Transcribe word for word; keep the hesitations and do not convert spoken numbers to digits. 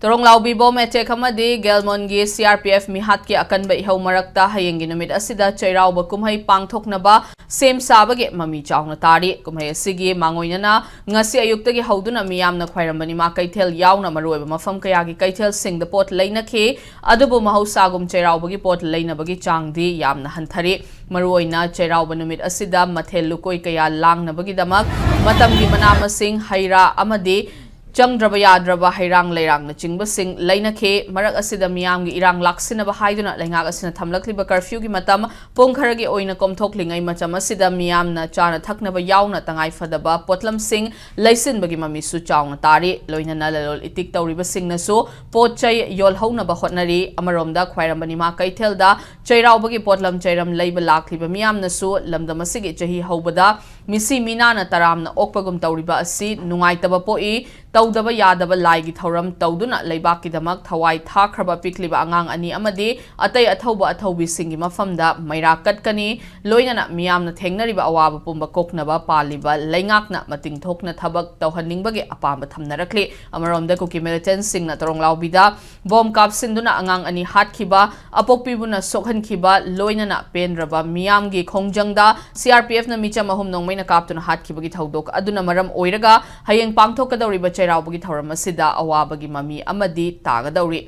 ꯇꯣꯔꯣꯡꯂꯥꯎꯕꯤ bomb attack ꯑꯃꯗꯤ ꯒꯦꯜꯃꯣꯟꯒꯤ C R P F ꯃꯤꯍꯥꯠꯀꯤ ꯑꯀꯟꯕ ꯏꯍꯧ ꯃꯔꯛꯇ ꯍꯌꯦꯡꯒꯤ ꯅꯨꯃꯤꯠ ꯑꯁꯤꯗ ꯆꯩꯔꯥꯎꯕ ꯀꯨꯝꯍꯩ ꯄꯥꯡꯊꯣꯛꯅꯕ ꯁꯦꯝ ꯁꯥꯕꯒꯤ ꯃꯃꯤ ꯆꯥꯎꯅ ꯇꯥꯔꯤ꯫ ꯀꯨꯝꯍꯩ ꯑꯁꯤꯒꯤ ꯃꯥꯡꯑꯣꯏꯅꯅ ꯉꯁꯤ ꯑꯌꯨꯛꯇꯒꯤ ꯍꯧꯗꯨꯅ ꯃꯤꯌꯥꯝꯅ ꯈ꯭ꯋꯥꯏꯔꯝꯕꯟ ꯏꯃꯥ ꯀꯩꯊꯦꯜ ꯌꯥꯎꯅ ꯃꯔꯨꯑꯣꯏꯕ ꯃꯐꯝ ꯀꯌꯥꯒꯤ ꯀꯩꯊꯦꯜꯁꯤꯡꯗ ꯄꯣꯠ ꯂꯩꯅꯈꯤ꯫ ꯑꯗꯨꯕꯨ ꯃꯍꯧꯁꯥꯒꯨꯝ ꯆꯩꯔꯥꯎꯕꯒꯤ ꯄꯣꯠ ꯂꯩꯅꯕꯒꯤ ꯆꯥꯡꯗꯤ ꯌꯥꯝꯅ ꯍꯟꯊꯔꯤ꯫ ꯃꯔꯨꯑꯣꯏꯅ ꯆꯩꯔꯥꯎꯕ ꯅꯨꯃꯤꯠ ꯑꯁꯤꯗ ꯃꯊꯦꯜ ꯂꯨꯀꯣꯏ ꯀꯌꯥ ꯂꯥꯡꯅꯕꯒꯤꯗꯃꯛ ꯃꯇꯝꯒꯤ ꯃꯅꯥ ꯃꯁꯤꯡ, ꯍꯩ ꯔꯥ ꯑꯃꯗꯤ ꯆꯪꯗ꯭ꯔꯕ ꯌꯥꯗ꯭ꯔꯕ ꯍꯩꯔꯥꯡ ꯂꯩꯔꯥꯡꯅꯆꯤꯡꯕꯁꯤꯡ ꯂꯩꯅꯈꯤ꯫ ꯃꯔꯛ ꯑꯁꯤꯗ ꯃꯤꯌꯥꯝꯒꯤ ꯏꯔꯥꯡ ꯂꯥꯛꯁꯤꯟꯅꯕ ꯍꯥꯏꯗꯨꯅ ꯂꯩꯉꯥꯛ ꯑꯁꯤꯅ ꯊꯝꯂꯛꯂꯤꯕ ꯀꯔꯐ꯭ꯌꯨꯒꯤ ꯃꯇꯝ ꯄꯨꯡ ꯈꯔꯒꯤ ꯑꯣꯏꯅ ꯀꯣꯝꯊꯣꯛꯂꯤꯉꯩ ꯃꯇꯝ ꯑꯁꯤꯗ ꯃꯤꯌꯥꯝꯅ ꯆꯥꯅ ꯊꯛꯅꯕ ꯌꯥꯎꯅ ꯇꯉꯥꯏꯐꯗꯕ ꯄꯣꯠꯂꯝꯁꯤꯡ ꯂꯩꯁꯤꯟꯕꯒꯤ ꯃꯃꯤꯁꯨ ꯆꯥꯎꯅ ꯇꯥꯔꯤ꯫ ꯂꯣꯏꯅꯅ ꯂꯂꯣꯜ ꯏꯇꯤꯛ ꯇꯧꯔꯤꯕꯁꯤꯡꯅꯁꯨ ꯄꯣꯠ ꯆꯩ ꯌꯣꯜꯍꯧꯅꯕ ꯍꯣꯠꯅꯔꯤ꯫ ꯑꯃꯔꯣꯝꯗ ꯈ꯭ꯋꯥꯏꯔꯝꯕꯟ ꯏꯃꯥ ꯀꯩꯊꯦꯜꯗ ꯆꯩꯔꯥꯎꯕꯒꯤ ꯄꯣꯠꯂꯝ ꯆꯩꯔꯝ ꯂꯩꯕ ꯂꯥꯛꯂꯤꯕ ꯃꯤꯌꯥꯝꯅꯁꯨ ꯂꯝꯗꯝ ꯑꯁꯤꯒꯤ ꯆꯍꯤ ꯍꯧꯕꯗ ꯃꯤꯁꯤ ꯃꯤꯅꯥꯅ ꯇꯔꯥꯝꯅ ꯑꯣꯛꯄꯒꯨꯝ ꯇꯧꯔꯤꯕ ꯑꯁꯤ ꯅꯨꯡꯉꯥꯏꯇꯕ ꯄꯣꯛꯏ꯫ ꯇꯧꯗꯕ ꯌꯥꯗꯕ ꯂꯥꯏꯒꯤ ꯊꯧꯔꯝ ꯇꯧꯗꯨꯅ ꯂꯩꯕꯥꯛꯀꯤꯗꯃꯛ ꯊꯋꯥꯏ ꯊꯥꯈ꯭ꯔꯕ ꯄꯤꯛꯂꯤꯕ ꯑꯉꯥꯡ ꯑꯅꯤ ꯑꯃꯗꯤ ꯑꯇꯩ ꯑꯊꯧꯕ ꯑꯊꯧꯕꯤꯁꯤꯡꯒꯤ ꯃꯐꯝꯗ ꯃꯩꯔꯥ ꯀꯠꯀꯅꯤ꯫ ꯂꯣꯏꯅꯅ ꯃꯤꯌꯥꯝꯅ ꯊꯦꯡꯅꯔꯤꯕ ꯑꯋꯥꯕ ꯄꯨꯝꯕ ꯀꯣꯛꯅꯕ ꯄꯥꯜꯂꯤꯕ ꯂꯩꯉꯥꯛꯅ ꯃꯇꯤꯡ ꯊꯣꯛꯅ ꯊꯕꯛ ꯇꯧꯍꯟꯅꯤꯡꯕꯒꯤ ꯑꯄꯥꯝꯕ ꯊꯝꯅꯔꯛꯂꯤ꯫ ꯑꯃꯔꯣꯝꯗ ꯀꯨꯀꯤ ꯃꯤꯂꯤꯇꯦꯟꯁꯤꯡꯅ ꯇꯣꯔꯣꯡꯂꯥꯎꯕꯤꯗ ꯕꯣꯝ ꯀꯥꯞꯁꯤꯟꯗꯨꯅ ꯑꯉꯥꯡ ꯑꯅꯤ ꯍꯥꯠꯈꯤꯕ, ꯑꯄꯣꯛꯄꯤꯕꯨꯅ ꯁꯣꯛꯍꯟꯈꯤꯕ, ꯂꯣꯏꯅꯅ ꯄꯦꯟꯗ꯭ꯔꯕ ꯃꯤꯌꯥꯝꯒꯤ ꯈꯣꯡꯖꯪꯗ C R P F ꯅ ꯃꯤꯆꯝ ꯑꯍꯨꯝ ꯅꯣꯡꯃꯩꯅ ꯀꯥꯞꯇꯨꯅ ꯍꯥꯠꯈꯤꯕꯒꯤ ꯊꯧꯗꯣꯛ ꯑꯗꯨꯅ ꯃꯔꯝ ꯑꯣꯏꯔꯒ ꯍꯌꯦꯡ ꯄꯥꯡꯊꯣꯛꯀꯗꯧꯔꯤꯕ ꯆꯩꯔꯥꯎꯕꯒꯤ ꯊꯧꯔꯝ ꯑꯁꯤꯗ ꯑꯋꯥꯕꯒꯤ ꯃꯃꯤ ꯑꯃꯗꯤ ꯇꯥꯒꯗꯧꯔꯤ꯫